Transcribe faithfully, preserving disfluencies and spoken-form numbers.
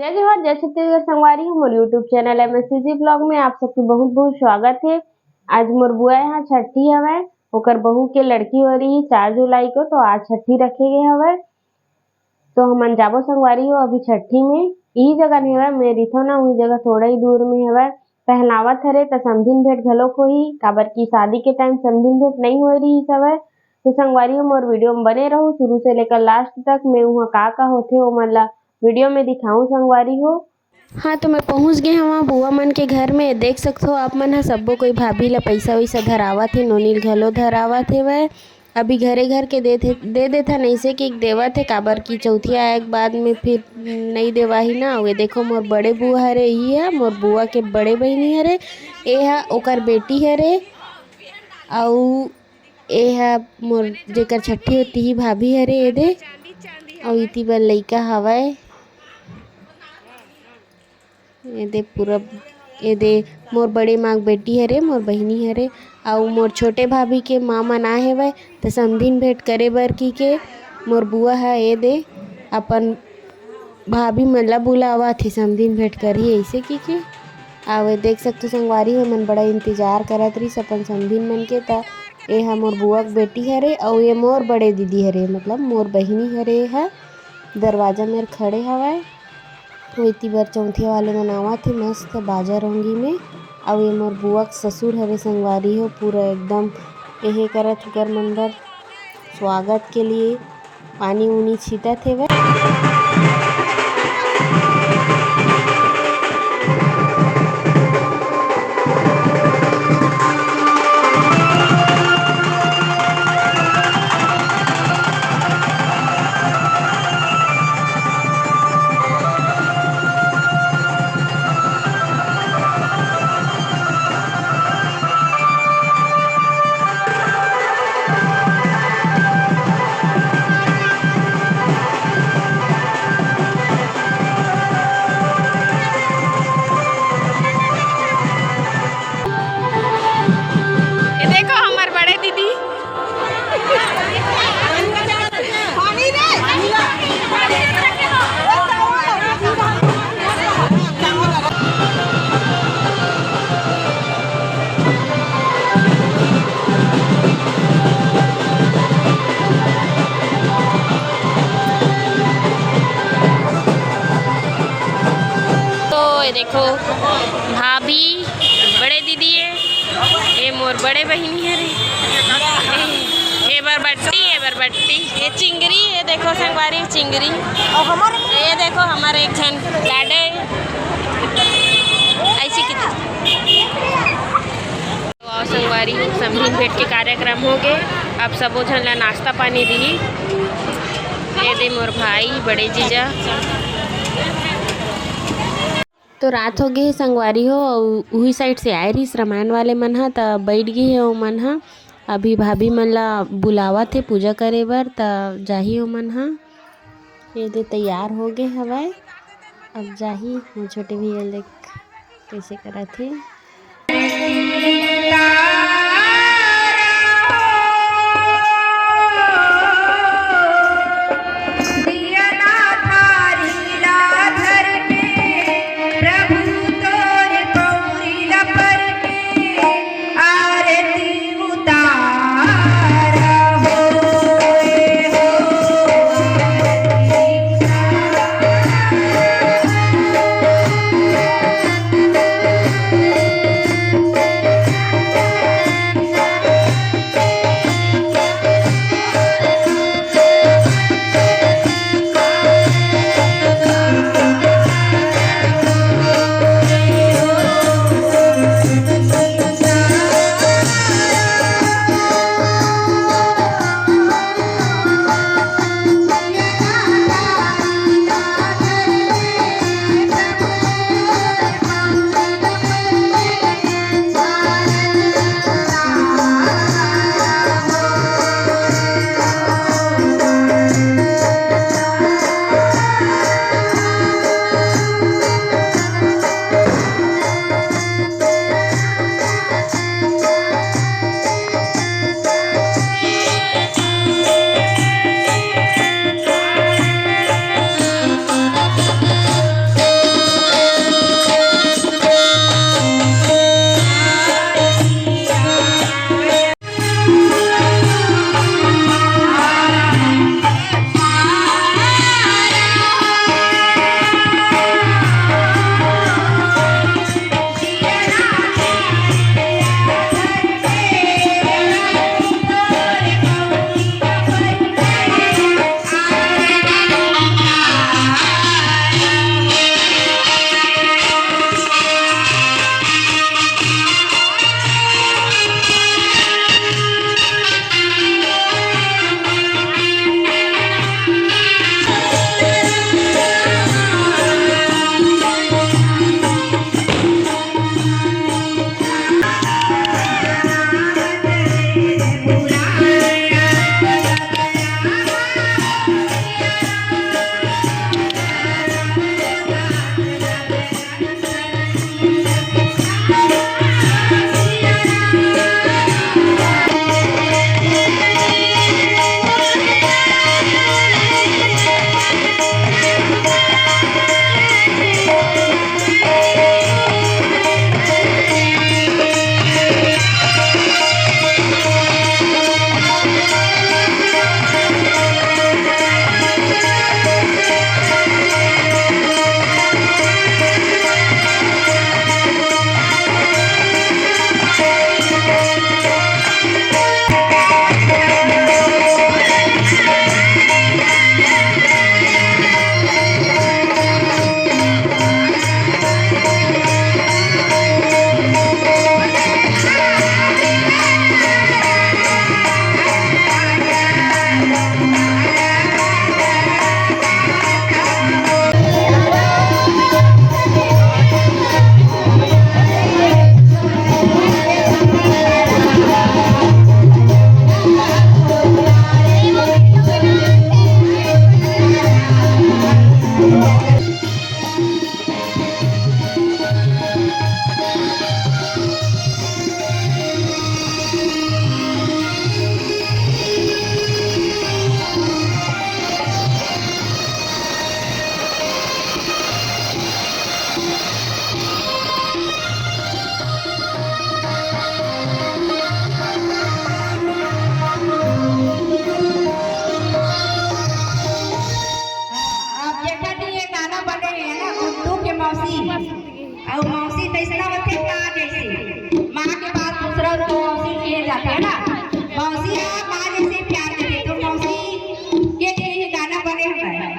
जय जोहार, जय छत्तीसगढ़ संगवारी हो। मोर YouTube चैनल एमएससीजी ब्लॉग में आप सबके बहुत बहुत स्वागत है। आज मोर बुआ यहाँ छठी हवय, ओकर बहू के लड़की हो रही चार जुलाई को, तो आज छठी रखे गए हवय। तो हमन जाबो संगवारी हो अभी छठी में। यही जगह नहीं हवय, मैं रिथो ना, वही जगह थोड़ा ही दूर में हवय। पहनावत हरे त समधिन भेंट घलोक होही, काबर कि शादी के टाइम समधिन भेंट नहीं होए रहिस हवय। तो संगवारी हो मोर वीडियो में बने रहू शुरू से लेकर लास्ट तक। मैं उहाँ का का होथे ओमन ला वीडियो में दिखाऊं संगवारी हो। हाँ, तो मैं पहुँच गए हवं बुआ मन के घर में। देख सकथो आप मन ह, सब्बो कोई भाभी ला पैसा वैसा धरावत हे, नोनी ल घलो धरावत हेवय। अभी घरे घर के दे थे, दे देथन, ऐसे कि देवत हे, काबर कि चौथिया आए के बाद में फिर नई देवाही ना। वे देखो मोर बड़े बुआ हरे, इही ह मोर बुआ के बड़े बहिनी हरे, ए ह ओकर बेटी हरे, अउ ए ह मोर जेकर छट्ठी होती ही भाभी हरे, ए दे, अउ इति बर लइका हवय। ए दे पूरा, ए दे मोर बड़े माँ के बेटी हरे, मोर बहिनी हरे, अउ मोर छोटे भाभी के माँ मन आए हेवय, त समधिन भेंट करे बर की के मोर बुआ ह ए दे अपन भाभी मन ला बुलावत हे, समधिन भेंट करही अइसे की के। अउ ए देख सकथो संगवारी हो, मन बड़ा इंतजार करत रहिस अपन समधिन मन के। त ए ह मोर बुआ के बेटी हरे, अउ ए मोर बड़े दीदी हरे, मतलब मोर बहिनी हरे। ए ह दरवाजा मेर खड़े हवय। ओती बर चौथे वाले मन आवत हे मस्त बाजा रोंगी में। अउ ये मोर बुआ के ससुर हरे संगवारी हो, पूरा एकदम एहे करत उकर मन बर स्वागत के लिए पानी उनी छीटत हेवय। ये देखो हमर बड़े दीदी। तो ये देखो भाभी, बड़े दीदी है, ये मोर बड़े बहिनी है रे। ये बरबट्टी, ये बरबट्टी, ये चिंगरी, ये देखो संगवारी चिंगरी। और हमारे ये देखो हमारे एक झन लाडे, ऐसी कितनी। तो आओ संगवारी, समधिन भेंट के कार्यक्रम हो गे। अब सबो झन ला नाश्ता पानी दिही। ये दे मोर भाई, बड़े जीजा। तो रात हो गे हे संगवारी हो, अउ उही साइड से आए रहिस रामायण वाले मन ह, त बैठ गे हे ओमन ह। अभी भाभी मन ला बुलावत हे पूजा करे बर, त जाही ओमन ह। ये दे तैयार हो गे हवय, अब जाही। मोर छोटे भैया देख कैसे करत हे। अइसना होथे माँ जइसे, माँ के बाद दूसरा तो मौसी किए जाथे, है ना? मौसी ह माँ जइसे प्यार देथे, तो मौसी के लिए ये गाना बने हुए हे।